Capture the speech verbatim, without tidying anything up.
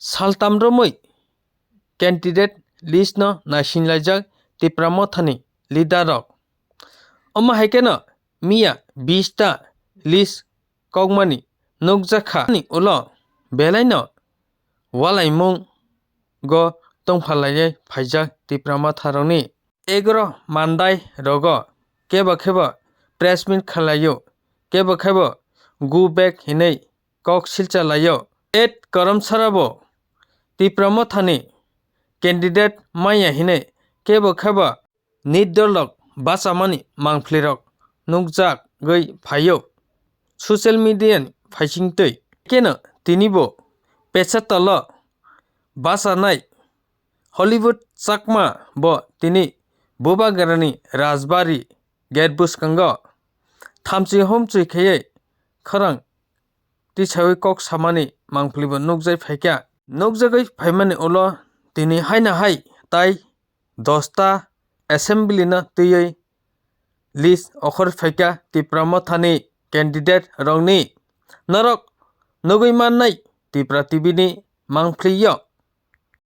Saltam romwi candidate list no naisinglaijak Tipra Mothani leader rok. Omo hai kheno miya bish ta list kokmani nukjakha ni ulo belaino walaimung go tongphalaiwi phaijak Tipra Motha rokni. Egaro mandai rogo kebo kebo press meet khalaio, kebo kebo go back hinwi kok silcha laio. Ed Karamsara bo Tipra Mothani candidate maya hinwi kebo kebo nirdol rok bachamani mangphlirok nukjagwi phaio social media ni phaisingtwi. Keno tini bo Pechatalo bachanai Hollywood Chakma bo tini Bubagrani Rajbari gate bwskango thamchi humchi khaiwi khorang tisawi kok samani mangpli bo nukjai phaikha. Nukjagwi phaimani ulo tini haino hai tai dosta assembly no twiwi list okhor phaikha Tipra Mothani candidate rokni. Norok nugwi mannai Tipra T V ni mangpli yo.